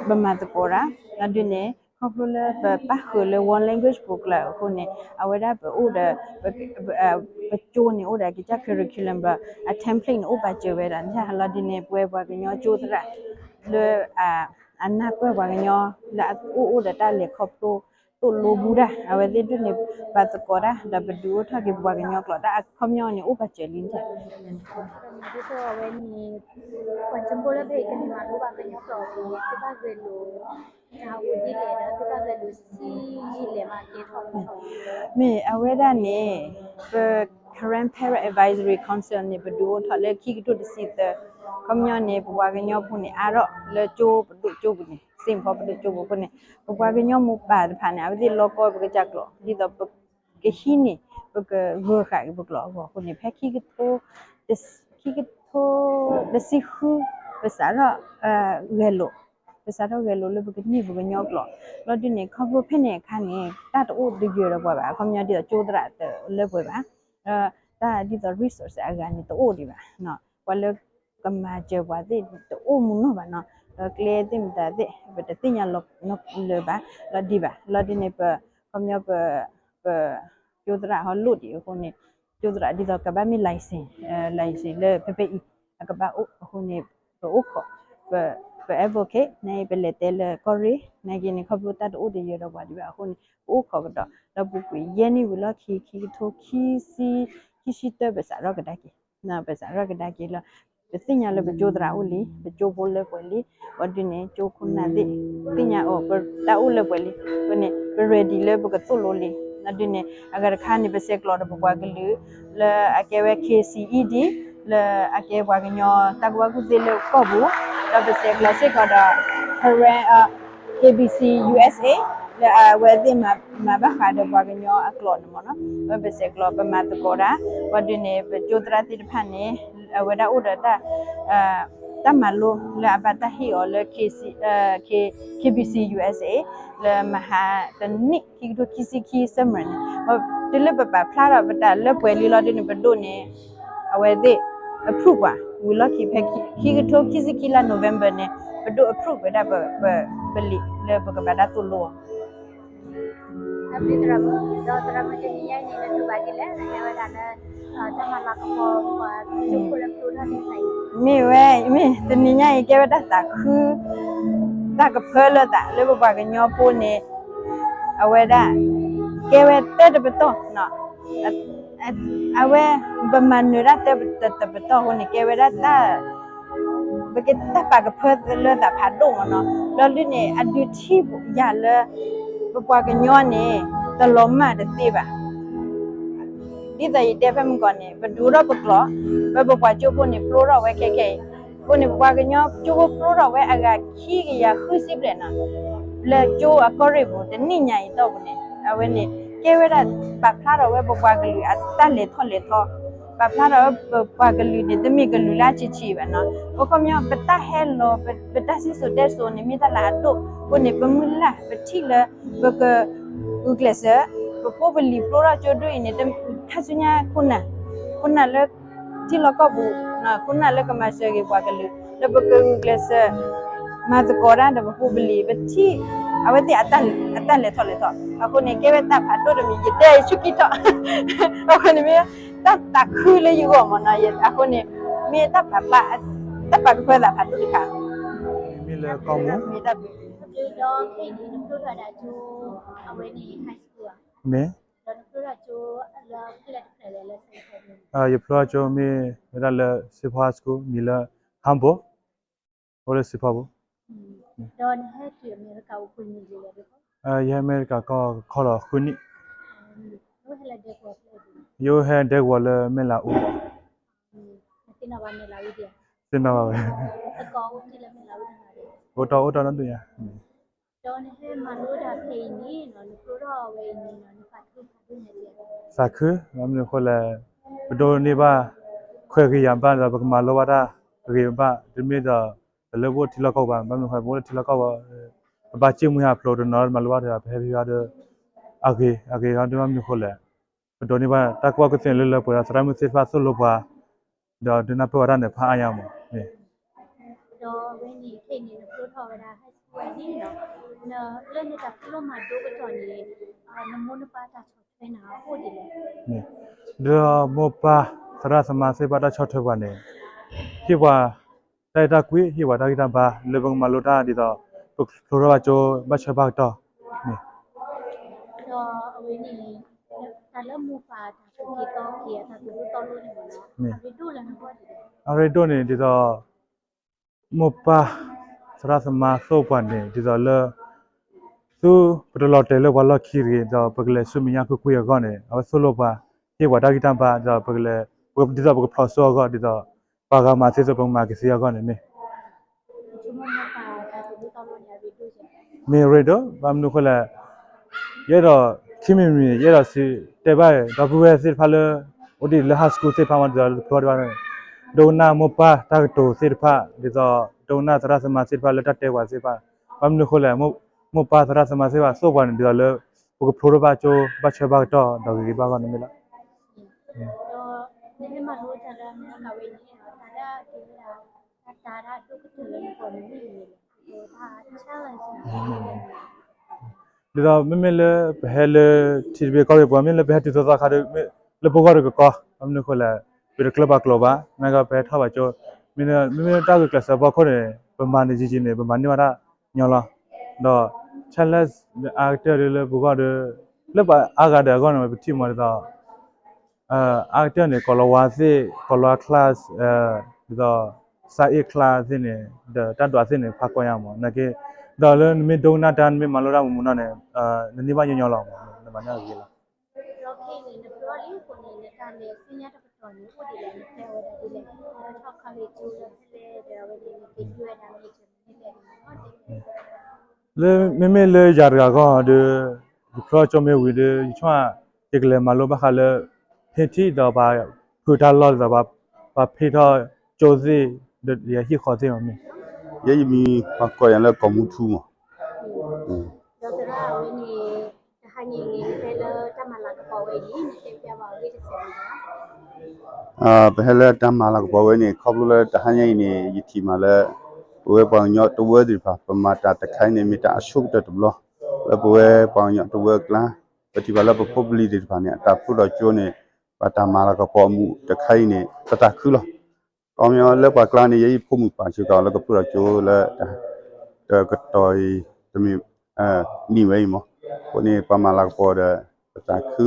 ပမၤသကိးတၢ် လီၤဒ်န့ၣ် ခီဖျိလၢပပၣ်ဃုာ်လၢ World Language Program အဃိန့ၣ် အဝဲဒၣ်ပအိၣ်ဒီး ပကၠိန့ၣ်အိၣ်ဒီးကစၢ် curriculum ဘၣ် အ template န့ၣ်အိၣ်ပာ်စၢၤဝဲဒၣ် လီၤဒ်န့ၣ် ပဝဲပှၤကညီကၠိသရၣ် လၢ အနၢ်ပၢၢ်ပှၤကညီ လၢအအိၣ်အိၣ်ဒီးတၢ်လဲၤခီဖျိ သိၣ်လိဘူးတၢ် အဝဲသ့ၣ်ဒ်န့ၣ် ပာ်သကိးတၢ် ဒီးပဒုးအိၣ်ထီၣ်က့ၤပပှၤကညီကျိာ် တၢ်အခီပညီန့ၣ်အိၣ်ပာ်စၢၤလံ ဒ်သိးအဝဲန့ၣ် ပှၤကၠိဖိလၢဖဲအံၤကမၤလိဘၣ်ကညီကျိာ်အံၤ သုဘၣ်ဂဲၤလိာ် တၢ်အိၣ်ဒ်လဲၣ်ဒီး သုဘၣ်ဂဲၤလိာ်ဆံးယံာ်လဲၣ်မးကဲထီၣ် မ့ၢ်အဝဲဒၣ်န့ၣ် ပ Karen Parent Advisory Council န့ၣ် ပဒုးအိၣ်ထီၣ်လၢခံကထိတဆံသၢ ခီပညီန့ၣ် ပပှၤကညီဖိန့ၣ် အါထီၣ်လၢကၠိပဒိၣ်ကၠိပူၤန့ၣ် Saint Paul ပဒိၣ်ကၠိပူၤအဃိန့ၣ် ပပှၤကညီမိၢ်ပၢ်တဖၣ်န့ၣ် အဝဲသ့ၣ်လီၤကီပကစၢ်ကျိာ် ဒ်သိးပကဟံးန့ၢ် ပကဂၢၢ်ဃာ်က့ၤပကျိာ်အဂီၢ်အဃိန့ၣ် ဖဲခံကထိ ခံကထိတဆံဃု ပစးထီၣ် ဂဲၤလိာ် ပစးထီၣ်ဂဲၤလိာ်လၢပကန့ၢ်ပကညီကျိာ် လီၤဒ်န့ၣ် ခီဖျိဖဲန့ၣ်အခါန့ၣ် တၢ်တအိၣ်တယၢၤဒီးပှၤဘၣ် အခီပညီဒ်သိးကၠိသရၣ်တလၢပှဲၤဘၣ် တၢ်ဒ်သိး resource အဂၤန့ၣ် တအိၣ်ဒံးဘၣ် ပှၤလၢကမၤစၢၤပှၤသ့ၣ်တအိၣ်မူနီၢ်ဘၣ်နီၤ ဒီးကျဲသ့ၣ်မတၤသ့ၣ် ပတသ့ၣ်ညါလၢၤဘၣ် လီၤဒံးဘၣ် လီၤဒ်န့ၣ် ပ ခီပညီ ပ ကၠိသရၣ်ဟီလိၣ်ဒံးအဃိန့ၣ် ကၠိသရၣ်ဒ်သိးကဘၣ်မ့ၢ် license license လၢဖဲဖဲအံၤ အကဘၣ်အိၣ်အဃိန့ၣ် ပအိၣ်ခိး ပ ပ advocate န့ၣ် ပလဲၤတဲလၢကီၢ်ရ့ၣ် နာ်က့န့ၣ် ခီဖျိတၢ်တအိၣ်တယၢၤဒီးပှၤဒံးဘၣ်အဃိန့ၣ် ပအိၣ်ခိးကဒီး ဒီးပူၤကွံာ်ယဲၢ်နံၣ်ဝံၤလီၢ်ခံ ခံကထိခံဆံ ခံဆံတၢ ပစးထီၣ်ကဒါက့ၤ ပစးထီၣ်ကဒါက့ၤလၢ ပသ့ၣ်ညါလၢပကၠိသရၣ်အိၣ်လံ ပကၠိဖိလၢပှဲၤလံ ဝံၤဒ်န့ၣ် ကၠိခိၣ်နၢ်သ့ၣ် သ့ၣ်ညါအီၤ ပတၢ်အိၣ်လၢပှဲၤလံ ဝံၤန့ၣ် ပ ready လၢပကသိၣ်လိလံ ဝံၤဒ်န့ၣ် အဂၤတခါန့ၣ် ပဆဲးကျိးဒီးပပှၤကလုာ် လၢအကဲဝဲ K C E D လၢအကဲပှၤကညီတၢ်ကူၣ်ဘၣ်ကူၣ်သ့လၢကီၢ်ပူၤ, ဒီးပဆဲးကျိးစ့ၢ်ကီးဒီး Karen, K B C U S A လၢအဝဲသ့ၣ်မၤဘၣ်ဃးဒီးပှၤကညီအကျိာ်န့ၣ်မ့ၢ်နီၤ, ပဆဲးကျိးပမၤသကိးတၢ်, ပှၤဒုးန့ၣ် ပကၠိသရၣ်သ့ၣ်တဖၣ်န့ၣ် အဝဲဒၣ်အိၣ်ဒီးတၢ် တၢ်မၤလိလၢအဘၣ်တၢ်ဟ့ၣ်အီၤလၢ K B C U S A လၢမဟါတနံၣ် ခံကထိခံဆံခံ summer န့ၣ်, တုၤလၢပပာ်ဖျါထီၣ်ပတၢ်လၢပှဲၤလံလီၤဒုးန့ၣ် ပဒိၣ်န့ၣ် အဝဲသ့ၣ် approve ပှၤ ဝံၤလီၢ်ခံဖဲခံကထိခံဆံခံလါ November န့ၣ် ပဒိၣ် approve ဝဲဒၣ်ပ ပလံာ်လၢပကဘၣ်တၢ်သိၣ်လိအီၤ ဒီးသရၣ်မုၣ်တနံၤညါအံၤန့ၣ် နတူၢ်ဘၣ်ဒ်လဲၣ် နဟဲဝဲဒၣ်လၢ တၢ်မၤလၤကပီၤပှၤကၠိဖိလၢဖျိထီၣ်သ့ၣ်တဖၣ်အံၤ, မ့ၢ်ဝဲ မ့ၢ်တနံၤညါအံၤ ကဲဝဲတၢ်သးခု တၢ်ကဖၢလၢသးလၢပပှၤကညီဖိန့ၣ် အဝဲဒၣ် ကဲဝဲတၢ်တပတီၢ် အဝဲ ပမၤနၢၤတၢ်တၢ် တပတီၢ်အဃိန့ၣ် ကဲဝဲဒၣ်တၢ် ပကတၢ်ပာ်ကဖၢလၢသးဖးဒိၣ်မ့ၢ်နီၤ, ဒီးဒုးန့ၣ် အဒုးထံၣ်ယၤလၢ ပပှၤကညီန့ၣ် တလီၤမၢ်တသ့ဘၣ်. ဒ်သိးယတဲဖဲမုၢ်ဂီၤန့ၣ် ပဒုးထီၣ်ပကျိာ် ပပှၤကၠိဖိန့ၣ် ဖျိထီၣ်ဝဲခဲခဲအံၤ, အဃိန့ၣ် ပပှၤကညီကၠိဖိဖျိထီၣ်ဝဲအဂၤခံကယၤဃုဆံဘျဲၣ်နီၤ လၢကၠိအကီၢ်ရ့ၣ်ပူၤ တနံၣ်ညါအံၤအတီၢ်ပူၤန့ၣ် အဝဲန့ၣ် ကဲဝဲဒၣ် ပာ်ဖျါထီၣ်ဝဲပပှၤကလုာ်အတၢ်လဲၤထီၣ်လဲၤထီ, ပာ်ဖျါထီၣ်ဝဲပပှၤကလုာ်န့ၣ် တမ့ၢ်ကလုာ်လၢအဆံးဆံးဘၣ်နီၤ, အခီပညီ ပတၢ်ဟဲလီၤ ပတၢ်စံၣ်စိၤတဲစိၤန့ၣ် မ့ၢ်တၢ်လၢအဒိၣ်အဃိန့ၣ် ပမုၢ်လၢ်ပထံၣ်လၢ ပကဂုာ်ကျဲးစၢး ပဖိပလံၤဖျိထီၣ်ကၠိဒိၣ်အံၤန့ၣ် ခါဆူညါ ခိၣ်နၢ်လၢ ထံလီၢ်ကီၢ်ပူၤ ခိၣ်နၢ်လၢကမၤစၢၤဂ့ၤပှၤကလုာ် လၢပကဂုာ်ကျဲးစၢး မၤသကိးတၢ်ဒီးပဖိပလံၤ ပထံၣ် အဝဲသ့ၣ်အတၢ်လဲၤထီၣ်လဲၤထီ အဃိန့ၣ် ကဲဝဲတၢ်ဖးဒိၣ်တမံၤ ယတဲယဆူးကံထီၣ် အဃိန့ၣ်မ့ၢ် တၢ်သးခုလၢယဂီၢ်မ့ၢ်နီၤ, အဃိန့ၣ် မ့ၢ်တၢ်ပာ်ဖျါ တၢ်ပာ်ကဖၢသးဖးဒိၣ်တခါ မ့ၢ်လၢကီၢ်မူ ဒီးခဲအံၤန့ၣ် နဖျိထီၣ်ဝဲဒၣ်ကၠိ အဝဲန့ၣ် high school ဧါ, မ့ၢ် ဒီးနဖျိထီၣ်ကၠိလၢဖဲလဲၣ်တဖျၢၣ်လဲၣ်လၢ ယဖျိထီၣ်ကၠိမ့ၢ်ဝဲဒၣ်လၢ Saint Paul High School မံၤလၢ Humboldt အိၣ်လၢ Saint Paul ပူၤ, ဒီးနဟဲတုၤအမဲရကၤအိၣ်ပှဲၤနံၣ်လဲၣ်, ယဟဲအမဲရကၤကီၢ်ခီလီၤဃုနံၣ်, ယအိၣ်ဟဲဒဲကဝီၤလၢမဲၢ်လးအူလီၤ, သ့ၣ်နီၣ်ဘၣ်ဝဲ, အိၣ်တီအိၣ်တီနီတဒူၣ်ညါ, သးခု, ဘၣ်မနုၤအဃိလဲၣ်, ပဒိးန့ၢ်ဘၣ် ခွဲးဂ့ၤယာ်ဘၣ်ဒီး ပကမၤလိဘၣ်တၢ်ဂ့ၤဘၣ်, တမ့ၢ်ဒီး တလၢပအိၣ်ထံလီၢ်ကီၢ်ပူၤဘၣ်, ဘၣ်မနုၤအဃိ ပအိၣ်လၢထံလီၢ်ကီၢ်ပူၤ ပဘၣ်စံၣ်မှံဟးဖျိးတနီၤ မၤလိဘၣ်တဂၤ ပဟဲဖဲဘၣ်ဒီး အဂ့ၤ အဂ့ၤဒီး ဘၣ်မနုၤအဃိလဲၣ်, ပဒိးန့ၢ်ဘၣ်တၢ်ကူၣ်ဘၣ်ကူၣ်သ့လၢလၢပှဲၤဒီး သရၣ်မုၣ်သ့ၣ်တဖၣ်သိၣ်လိပှၤ, ဒီးဒုးနၢ်ပၢၢ်ဝဲဒၣ်န့ၣ် ဖးအါညါမး, ဒီးဝဲန့ၣ်ခဲအံၤန့ၣ် နဖျိထီၣ်ဝဲဒၣ် high school ဝဲန့ၣ်, လၢနတၢ်ဖးဒိၣ်မၤဒိၣ်ကတီၢ်န့ၣ် နမိၢ်နပၢ်တၢ်ဆီၣ်ထွဲနၤအအိၣ်ဒ်လဲၣ်, ဒီးမိၢ်ပၢ်သရၣ်သမါသ့ၣ်တဖၣ်တၢ်ဆီၣ်ထွဲပှၤန့ၣ် ဟ့ၣ်ပှၤ တၢ်အဲၣ်တၢ်ကွံ ဟ့ၣ်ပှၤတၢ်ဂံၢ်တၢ်ဘါ လၢပကမၤလိတၢ်ဒ်သိး ပဖျိထီၣ်ဘၣ်ကၠိ ဘၣ်ဆၢဘၣ်ကတီၢ်န့ၣ်, ဒီးအဝဲန့ၣ် တၢ်လၢမိၢ်ပၢ်တၢ်က့ၤကီက့ၤအတၢ်သိၣ်လိသီလိန့ၣ်မ့ၢ်နီၤ, အရ့ဒိၣ်လၢနဂီၢ်ဒ်လဲၣ်, အရ့ဒိၣ်န့ၣ်ဒ်သိး မိၢ်ပၢ်သရၣ်သမါသိၣ်ပှၤန့ၣ် ဒ်သိးလၢ သုပတလီၤတဲာ်လၢပှၤလီၢ်ခံတဂ့ၤ ဒီးပကလဲၤဆူမဲာ်ညါကွ့ၢ်ကွ့ၢ်အဂီၢ်န့ၣ် အဝဲသိၣ်လိပှၤ ဟ့ၣ်ပှၤတၢ်ဂံၢ်တၢ်ဘါ ဒီးပကလဲၤ ဒ်သိးပကဖျိးစိအဂီၢ် ဒ်သိး ပှၤဂၤမၤသ့သိးပကမၤကသ့အဂီၢ်န့ၣ်မ့ၢ် မ့ၢ်ရ့ဒိၣ် ဘၣ်မနုၤအဃိလဲၣ်, ယအဲၣ်ဒိး ခံမံၤမံၤ ယအဲၣ်ဒိးစံးတဲဘၣ် ဒီပုၢ်ဝဲၢ်သ့ၣ်တဖၣ်လၢ အိၣ်ဒံးလၢ high school သ့ၣ်တဖၣ်မ့ၢ်ဒ်သိးလၢတဖျိဘၣ် ဒိကနၣ်မိၢ်ပၢ်တၢ်ကတိၤသ့ၣ်တဖၣ် ဒ်သိး ဒိကနၣ်သရၣ်သမါသ့ၣ်တဖၣ်လၢတၢ်တဲပှၤသ့ၣ်တဖၣ်, ဘၣ်မနုၤအဃိလဲၣ်, မိၢ်ပၢ်သရၣ်သမါသ့ၣ်တဖၣ်သိၣ်ပှၤန့ၣ် ဒ်သိးလၢ ပကဖျိထီၣ်ဘၣ်ကၠိ ဘၣ်ဆၢဘၣ်ကတီၢ် ဒီးဂ့ၤဂ့ၤဘၣ်ဂီၢ်န့ၣ်မ့ၢ်လီၤ. ဒ်သိးမ့မ့ၢ်လၢပဟဲလၢထံတဘ့ၣ်ကီၢ်တဘ့ၣ်ပူၤ မ့ၢ်လၢပဟဲတုၤသိးသိးခါဒီး လၢပဂီၢ်ဒီးကကီ, ဘၣ်မနုၤအဃိလဲၣ်, ပတကျၢၤပှၤကျိာ်ဘၣ်, နာ်က့ပဟဲထီၣ်ဘၣ်ကၠိ, မ့မ့ၢ်တၢ်ဂုာ်ကျဲးစၢးဖီခိၣ်န့ၣ် ပမၤန့ၢ်ယံာ်ယံာ်န့ၣ် ပမၤန့ၢ်ဘၣ်တၢ်ညီလီၤ. ဒီး challenge အါကတၢၢ်ဒ်လၢပဂီၢ်ဒီး လၢပှၤအါဂၤဒီးအဂီၢ်န့ၣ် ပထံၣ်မးဒ်သိး အါကတၢၢ်န့ၣ် ကိးလီၤဝါသ့ၣ် ကိးလီၤဝါ class ဒ်သိး စးအ့ၣ် class သ့ၣ်န့ၣ် ဒီးတၢ်ဒွးသ့ၣ်န့ၣ် ဖးကီညါမး နာ်က့ ဒီးလၢနမ့ၢ်ဒိကနၣ်တၢ် နမ့ၢ်မၤလိတၢ်မုာ်မုာ်နီၢ်န့ၣ် နန့ၢ်ဘၣ်ညီညီလီၤမး နမၤန့ၢ်အဂ့ၤလီၤ. နကဲဝဲဒၣ်ဒ်လဲၣ်, နထီၣ် college လၢဖဲလဲၣ်ဒီး အဝဲန့ၣ်နကဟံးဝဲဒၣ် major မနုၤလဲၣ်န့ၣ် လၢမ့မ့ၢ်လၢယၤတဂၤအဂီၢ်ဒီး ယဖျီကၠိမ့ၢ်ဝံၤဒီး ယဆိကမိၣ် ယကလဲၤမၤလိဘၣ်ဃးလၢ painting ဒီးပှၤဖုးတၢ်လီၢ်ဒ်သိး ပှၤ paint ထီၣ်ကၠိသ့ၣ် ဒီးယဟံၣ်ဃီသ့ၣ်မ့ၢ်. ယဲယမံၤပှၤကိးယၤလၢကီၢ်မူထူမး. ဒီးသရၣ်ဝဲန့ၣ် တဟါညါအံၤန့ၣ် နဖဲလၢတၢ်မၤလၤကပီၤဝဲအံၤန့ၣ် နတဲပျဲဘၣ်အဂ့ၢ်တစဲးန့ၣ်လီၤ. ပဟဲလၢတၢ်မၤလၤကပီၤဝဲန့ၣ် ခီဖျိလၢတဟါညါအံၤန့ၣ် ယထံၣ်မးလၢ ပဝဲပှၤကညီတဝၢသ့ၣ်တဖၣ် ပမၤတၢ်တခါအံၤန့ၣ် မ့ၢ်တၢ်အဆိကတၢၢ်တဘျီ လၢပဝဲပှၤကညီတဝၢအကျါ, ပထံၣ်ဘၣ်လၢပဖိပလံၤသ့ၣ်တဖၣ်န့ၣ် အတၢ်ဖျိထီၣ်ကၠိန့ၣ် ပတၢ်မၤလၤကပီၤအမူးတခါအံၤန့ၣ် ပသးခုလီၤ. ခီပညီလၢပှၤကျါန့ၣ် ယဲယဖိမုၣ်ပာ်စၢၤကီးလၢကဖျိထီၣ်ကၠိလၢ တကတီၢ်အံၤ တမ့ၢ် နံၣ်ဝဲအံၤမး. အဃိန့ၣ် ပှၤမၤလၤကပီၤဒီး ပသးခု,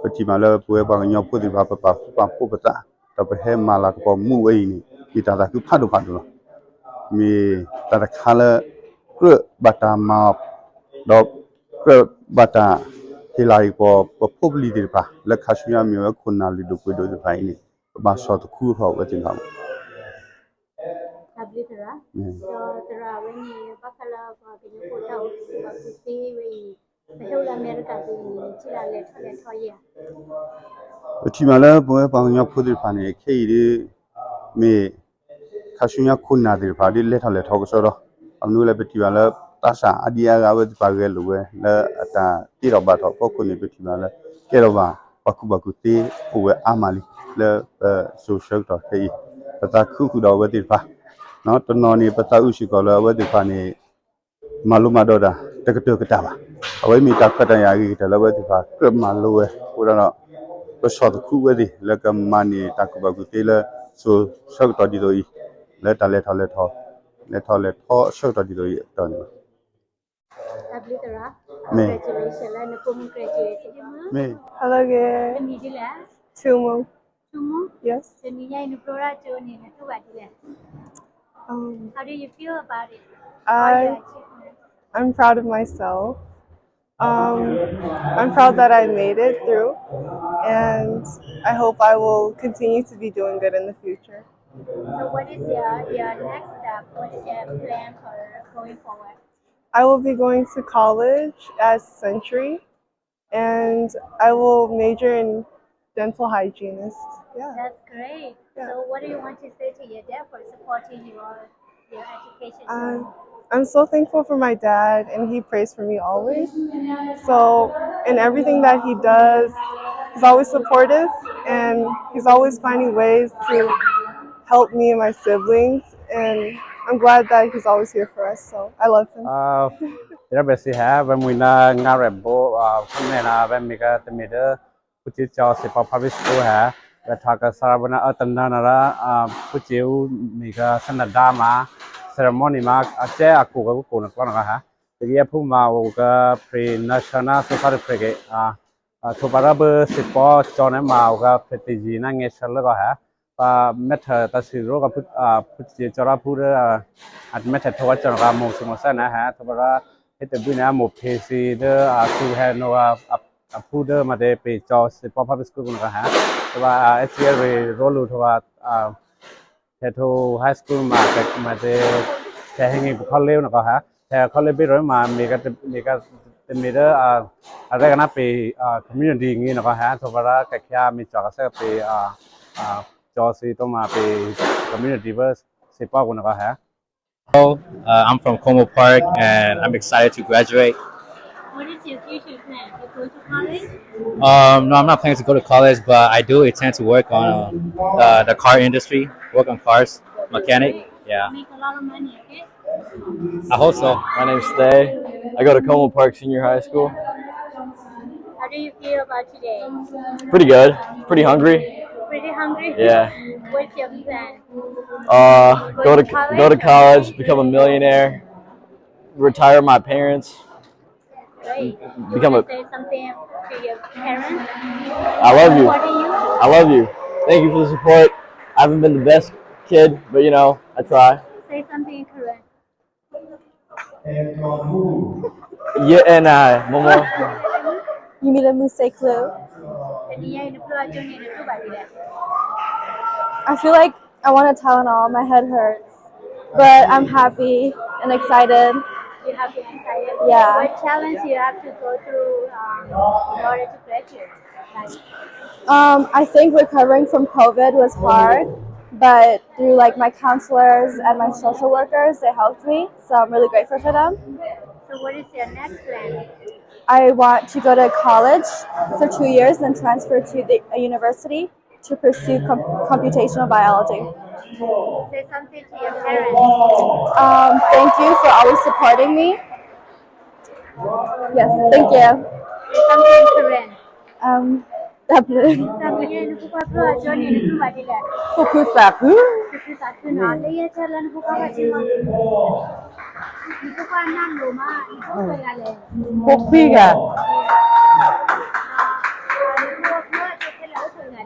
ပထံၣ်မးလၢပဝဲပှၤကညီဖိသ့ၣ်တဖၣ် ပပာ်ဃူပာ်ဖိးပသး, ဒီးပဟဲမၤလၤကပီၤမူးဝဲအံၤန့ၣ် မ့ၢ်တၢ်သးခုဖးဒိၣ်ဖးဒိၣ်လီၤ. မ့ၢ်တၢ်တခါလၢ ကြၢးဘၣ်တၢ်မၤအီၤ, ဒီးကြၢးဘၣ်တၢ်ဟ့ၣ်လၤဟ့ၣ်ကပီၤ ပဖိပလံၤသ့ၣ်တဖၣ် လၢခါဆူညါမ့ၢ်ဝဲခိၣ်နၢ်လုၢ်ဒိၣ်ပှ့ၤဒိၣ်သ့ၣ်တဖၣ်အံၤန့ၣ် ပဘၣ်ဆီၣ်သခူထီၣ်ဝဲသ့ၣ်တဖၣ်မး. တၢ်ဘျုးသရၣ်, ဒီးသရၣ်ဝဲန့ၣ် ဘၣ်ဃးလၢပှၤကညီဖိတၢ်အိၣ်ဆူၣ်အိၣ်ချ့ဝဲအံၤ ပဟဲအိၣ်လၢအမဲရကၤသ့ၣ်အံၤန့ၣ် ထံၣ်လၢလဲၤထီၣ်လဲၤထီယဲၢ်ဧါ. ပထံၣ်မးလၢပဝဲပှၤကညီဖိသ့ၣ်တဖၣ်န့ၣ် ခဲအံၤဒ် မ့ၢ် ခါဆူညါခိၣ်နၢ်သ့ၣ်တဖၣ်ဒ်လဲၤထီၣ်လဲၤထီကစီဒီး အမနုၤလဲၣ် ပထံၣ်ဘၣ်လၢ သးစၢ်အါဒံအါဂၤဝဲသ့ၣ်တဖၣ်ဂဲၤလိာ်ဝဲ လၢအတၢ်တ့ထီၣ်ဘၣ်ထီၣ်အဖီခိၣ်န့ၣ် ပထံၣ်ဘၣ်လၢ ကဲထီၣ်ဘၣ်ပှၤကူၣ်ဘၣ်ကူၣ်သ့အိၣ်ဝဲအါမးလံ လၢပစိၤဆၢကတီၢ်ခဲအံၤ ပသးခုဃုာ်ဒီးအဝဲသ့ၣ်တဖၣ် တနီၤန့ၣ် ပသးအုးစ့ၢ်ကီးလၢအဝဲသ့ၣ်တဖၣ်န့ၣ် မၤလိမၤဒိးတၢ် တကတၢၢ်ကတၢၢ်ဘၣ်. အဝဲမ့ၢ်တၢ်ခွဲးတၢ်ယာ်အဂ့ၤကတၢၢ်လၢအဝဲသ့ၣ်တဖၣ်ကြၢးမၤလိဝဲ အဃိဒီး ပဆီၣ်သခူဝဲသ့ၣ်လၢကမၤန့ၢ်တၢ်ကူၣ်ဘၣ်ကူၣ်သ့လၢစိၤဆၢကတီၢ်ဒ်သိးအံၤ လၢတၢ်လဲၤထီၣ်လဲၤထီ လဲၤထီၣ်လဲၤထီအဆၢကတီၢ်ဒ်သိးအံၤအတီၢ်န့ၣ်လီၤ. တၢ်ဘျုးသရၣ်, မ့ၢ် congratulation လၢနဖိမုၣ် graduate မ့ၢ် Hello, good. နမံၤဒ်လဲၣ်. Tumu. Tumu? Yes. တနံၤညါအံၤနဖျိထီၣ်ကၠိန့ၣ် နတူၢ်ဘၣ်ဒ်လဲၣ်. Um, How do you feel about it? All your I, achievements? I'm proud of myself. Um, I'm proud that I made it through, and I hope I will continue to be doing good in the future. So what is your, your next step? What is your plan for going forward? I will be going to college at Century, and I will major in dental hygienist. Yeah. That's great. Yeah. So what do you want to say to your dad for supporting your, your education journey? Um, I'm so thankful for my dad, and he prays for me always. So, in everything that he does, he's always supportive, and he's always finding ways to help me and my siblings. And I'm glad that he's always here for us, so I love him. သရၣ်ဘဲစံဟဲ ဝဲမုၢ်နၤငါရဲၣ်ဘိ ဖဲန့ၣ်နၤ ဝဲမ့ၢ်ကတမ့ၢ်ဒီး ဖုစ့ကၠီစ့ပီ public school ဟဲ ဝဲထီၣ်ကစၢ်ရၣ်ဘိနၤအၢတနၢနၤရၣ် ဖုစ့အူမ့ၢ်က Canada မး ceremony မး အကဲအကိၣ်ကကိၣ်နကျီနဂီၢ်ဟဲ တကယဲၢ်ဖုမးအိၣ်က pre-nursery နၤ social တဖျၢၣ်က့ၤ ထိးပၤရၣ်ဘၢစ့ပီကၠီန့ၣ် မးအိၣ်က pre-nursery လၢကီၢ်ဟဲ ပမဲထၢၣ်တၢ်စံၣ်ရိကီၢ် ဖုစ့ကၠီရၣ်ဖုဒီး အမဲထၢၣ်ထိးဝဲကၠီနဂီၢ် မိၢ်စူၢ်မိၢ်စၢ်န့ၣ်ဟဲ ထိးပၤရၣ် ဟ့ၣ်တဘျုးန့ၣ် အမိၢ်ဖ့စံဒီး အသူၣ်ဟဲနိ အဖုဒီးမၤတ့ၢ်ပ့ၤကၠီစ့ပီ public school နဂီၢ်ဟဲ ထိးပၤ SCA ရ့ၣ်ရိလူၤ ထိးပၤ ဖဲထိး high school မး မၤတ့ၢ် ဖဲဟဲငံၤပခီလ့နဂီၢ်ဟဲ ဖဲခီလ့ဘ့ၣ်ရိၣ်မး မ့ၢ်ကတမ့ၢ်ဒီး အရဲကနၣ်ပ့ၤ community ဂ့ၤနဂီၢ်ဟဲ ထိးပၤရၣ်ကဲခဲအံၤ မ့ၢ်ကၠီကစၢၢ်ကပ့ၤ ကၠီစ့တိမးပ့ၤ community ဘၢစ့ပီကနဂီၢ်ဟဲ Hello, uh, I'm from Como Park and I'm excited to graduate. What is your future plan? You going to college? Um, no, I'm not planning to go to college, but I do intend to work on um, the, the car industry, work on cars, mechanic. Yeah. Make a lot of money, okay? I hope so. My name's Stay. I go to Como Park Senior High School. How do you feel about today? Pretty good. Pretty hungry. Pretty hungry? Yeah. What's your plan? Uh, go to go to college, become a millionaire, retire my parents. Great. You become wanna a say something to your parents? I love you. Supporting you? I love you. Thank you for the support. I haven't been the best kid, but you know, I try. Say something in Karen. Yeah, and uh, one more. You mean to say clue? နဖျိအကၠိန့ၣ် နတူၢ်ဘၣ်ဒ်လဲၣ်. I feel like I want to Tylenol. My head hurts, but I'm happy and excited. You happy and excited? Yeah. What challenge you have to go through um, in order to graduate? Like, Um, I think recovering from COVID was hard, but through like my counselors and my social workers, they helped me. So I'm really grateful for them. So what is your next plan? I want to go to college for two years, then transfer to the, a university to pursue com- computational biology. Say something to your parents. Um, thank you for always supporting me. Yes, thank you. Say something in Karen. Um, တၢ်ဘျုး. တၢ်ဘျုး နဖိခွါဖျိအကၠိန့ၣ် နတူၢ်ဘၣ်ဒ်လဲၣ်. ဖိၣ်ခုသးခု. ဖိၣ်ခုသးခုနီၤ လၢယဲၢ်ဆၢလၢနဖိခွါဘၣ်ဆ့မီၤ နဖိခွါနၢ်လိၤမး နဖိခွါဂၤလဲၣ်. ဖိခွါဂၤ. နဖိခွါဖျိအကၠိခဲလၢာ်အိၣ်ခွါဂၤန့ၣ်.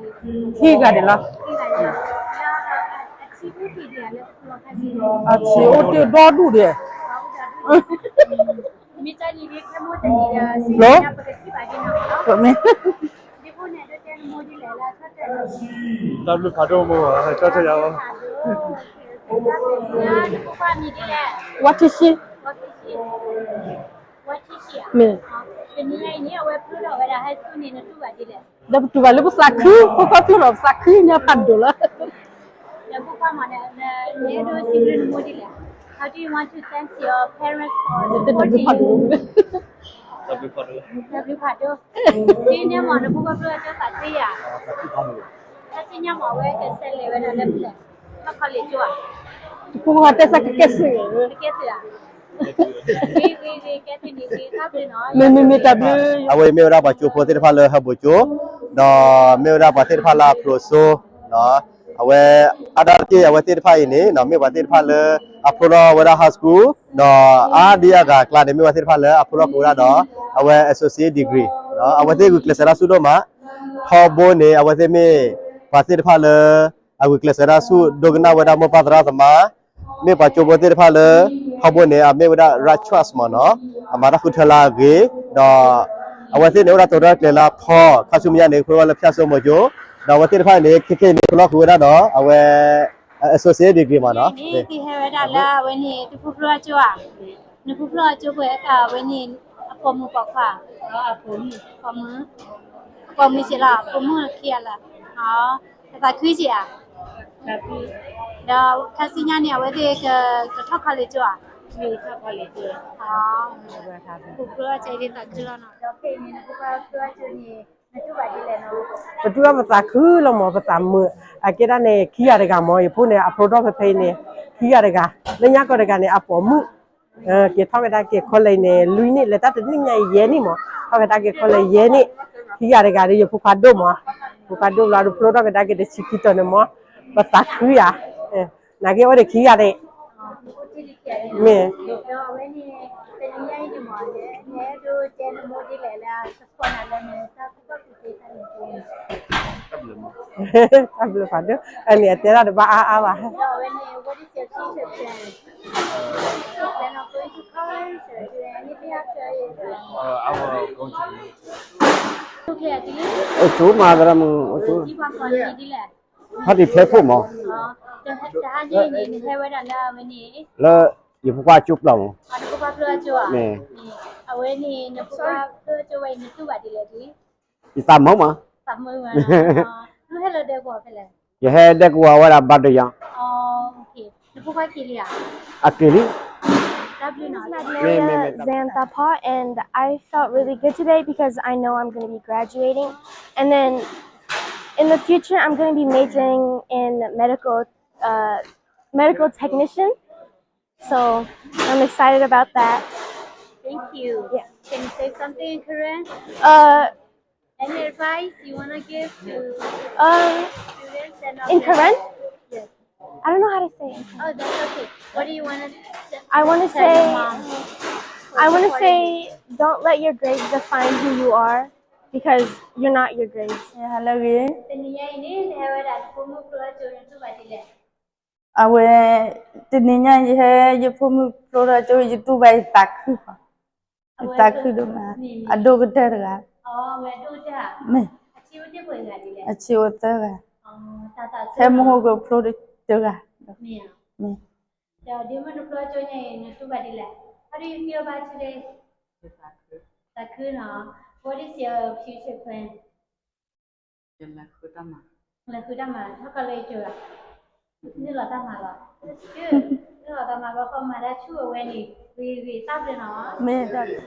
ခံဂၤဒံးလီၤ. ခံဂၤဒံးလီၤ. အဆံးအိၣ်တ့ၢ်ဒံးလၢဖျိခါန့ၣ်. အဆံးအိၣ်တ့ၢ်ဒီဒူၣ်ဒံး. မ့ၢ်တၢ်န့ၣ်ဒ်ခဲမိၢ်တနံၤဒီး စ့ၢ်ကီးပကထံၣ်ဘၣ်ဒ်နီၤ. ဒ်ဖိန့ၣ်ဒ်တဲနမိၢ်ဒ်လဲၣ်လၢ တၢ်ဘျုးဖးဒိၣ်မိၢ် ကၠီကၠီယၤလီၤ. နဖိခွါမံၤဒ်လဲၣ်. ဝါထံဆံ. ဝါထံဆံ. ဝါထံဆံဧါ. မ့ၢ်. တနံၤညါအံၤန့ၣ် အဝဲဖျိထီၣ်ဝဲဒၣ် high school န့ၣ် နတူၢ်ဘၣ်ဒ်လဲၣ်. ဒီးပတူၢ်ဘၣ်လၢပသးခု ဖိခွါဖျိထီၣ်ပသးခုညါဖးဒိၣ်လီၤ. နဖိခွါမ့ၢ်န့ၣ် နအဲၣ်ဒိးစံးဘျုးနမိၢ်ဒ်လဲၣ်. How do you want to thank your parents for supporting you? တၢ်ဘျုးဖးဒိၣ်. ဒ်န့ၣ်မ့ၢ် နဖိခွါဖျိအကၠိသးခုဧါ. တၢ်စံၣ်ညီၣ်မ့ၢ်အဝဲကဆဲးလဲၤဝဲဒၣ်လၢဖဲလဲၣ်. လၢ college ဧါ. ဖိခွါတဲသးကကဲသုး. ကကဲသုးဧါ. ဂ့ၤဂ့ၤဂ့ၤ ကဲသုးန့ၣ်ဂ့ၤ တၢ်ဘျုးနီၤ. မ့မ့မ့ၢ်တၢ်ဘျုး. အဝဲအံၤမ့ၢ်ဝဲဒၣ်ပှၤကၠိဖိသ့ၣ်တဖၣ်လၢဟဲဘိးကၠိ, ဒီးမ့ၢ်ဝဲဒၣ်ပှၤသ့ၣ်တဖၣ်လၢအဖျိစိ, အဝဲ အါဒၣ်တက့ၢ် အဝဲသ့ၣ်တဖၣ်အံၤန့ၣ် မ့ၢ်ပှၤသ့ၣ်တဖၣ်လၢအဖျိထီၣ်ဝဲဒၣ် high school, ဒီးအါဒံအါဂၤအကျါန့ၣ် မ့ၢ်ပှၤသ့ၣ်တဖၣ်လၢအဖျိထီၣ်က့ၤဝဲဒၣ်ဒီး အဝဲ associate degree, အဝဲသ့ၣ်ဂုာ်ကျဲးစၢးတၢ်ဆူၣ်ဒိၣ်မး, ထီဘိန့ၣ် အဝဲသ့ၣ်မ့ၢ်ပှၤသ့ၣ်တဖၣ်လၢ အဂုာ်ကျဲးစၢးတၢ်ဆူၣ်ဒိကနၣ်ဝဲဒၣ်မိၢ်ပၢ်သရၣ်သမါ, မ့ၢ်ပှၤကၠိဖိသ့ၣ်တဖၣ်လၢ ထီဘိန့ၣ် အမ့ၢ်ဝဲဒၣ် right choice မ့ၢ်နီၤ, အမၤတၢ်ဃုထၢလၢအဂ့ၤ, ဒီး အဝဲသ့ၣ်န့ၣ် အိၣ်ဒၣ်တိၤတၢ်ကျဲၤလၢအဖီ, ခါဆူမဲာ်ညါန့ၣ် ဖျိထီၣ်လၢဖၠၣ်စိမိၤကၠိ, ဒီးအဝဲသ့ၣ်တဖၣ်န့ၣ် ခဲခဲအံၤန့ၣ် ဖျိထီၣ်ဃုာ်ဝဲဒၣ်ဒီး အဝဲ associate degree မ့ၢ်နီၤ, န့ၣ် ကဟဲဝဲဒၣ်လၢအဝဲန့ၣ် သုးခိၣ်ဖျိအကၠိဧါ, နဖိဖျိအကၠိပှဲၤ အဝဲန့ၣ် အပိာ်မုၣ်ပိာ်ခွါ, ပိာ်မုၣ်, ပိာ်မုၣ်စ့ၢ်လီၤ, ပိာ်မုၣ်ခံဂၤလၢာ်, အသးခုစ့ၢ်ဧါ, ဒီးခါဆူညါန့ၣ် အဝဲသ့ၣ်ကထီၣ် college ကၠိဧါ, ဖိဖျိအကၠိဒ်သးခုလီၤနီၤ, ဒီးဖဲအံၤန့ၣ် နဖိဖျိအကၠိန့ၣ် နတူၢ်ဘၣ်ဒ်လဲၣ်နီၤ, ပတူၢ်ဘၣ်ပသးခုလီၤမး ပသးမုာ်, အကဲဒၣ်န့ၣ် ခံဂၤတဂၤမး ယဖိန့ၣ် အဖျိထီၣ်ဖဲဖဲအံၤန့ၣ် ခံဂၤတဂၤ, လၢညါကီၢ်တဂၤန့ၣ် အပိာ်မုၣ် က့ၤထီၣ်ကဒါက့ၤ college န့ၣ် လွံၢ်နံၣ် လဲၤတၢ်တနံၣ်ညါအံၤ ယဲၢ်နံၣ်မး, ထီၣ်ကဒါက့ၤ college ယဲၢ်နံၣ်, ခံဂၤတဂၤဒီး ယဖိခွါဒိၣ်မး, ဖိခွါဒိၣ်ဘျီဒီး ဖျိထီၣ်ကဒါက့ၤတဆံခံတီၤန့ၣ်မး, ပသးခုယၤ, နာ်က့အိၣ်ဒီးခံဂၤဒီး, မ့ၢ် တၢ်ဘျုးဖးဒိၣ်, အန့ၣ်အတဲဒၣ်တဘၣ်အါအါဘၣ်. Ocho madre mu, ocho. Hati phe pho mo. Lơ, yï phu kwa chu plo mo. Mê. Yï ta mo ma. Yï hê dê kua wê da ba dê yang. A kê li. Magnolia Zantapa, and I felt really good today because I know I'm going to be graduating. And then in the future, I'm going to be majoring in medical, uh, medical technician. So I'm excited about that. Thank you. Yeah. Can you say something in Karen? Uh, Any advice you want to give to um, students and in Karen? Yes. I don't know how to say it. Oh, that's okay. What do you want to I want to say, I want to say, don't let your grades define who you are because you're not your grades. Yeah, hello, အဝဲ တနံၤညါ ယဟဲ ယဖိမုၣ်ဖျိထီၣ်ကၠိ ယတူၢ်ဘၣ်ယသးခု, ယသးခုဒိၣ်မး, အဒိၣ်ကတၢၢ်တဂၤ, မ့ၢ် အဆံးအိၣ်သၢဂၤ, ဟဲမဟိကဖျိတဂၤ, မ့ၢ်, ဒီးဒ်မ့ၢ်နဖျိကၠိညါအံၤ နတူၢ်ဘၣ်ဒ်လဲၣ်, ဟီဒုးဖံးအီဘါထုလၢ သးခုနီၤ, what is your future plan? လဲၤဃုတၢ်မၤ, လဲၤဃုတၢ်မၤ ထီၣ်ကီးလၢယကၠိ, နုာ်လီၤတၢ်မၤလီၤ, နုာ်လီၤတၢ်မၤဘၣ်ဃီမၤတၢ်ဆူၣ်အဝဲန့ၣ် ဂ့ၤဂ့ၤတၢ်ဘျုးနီၤ, မ့ၢ်တၢ်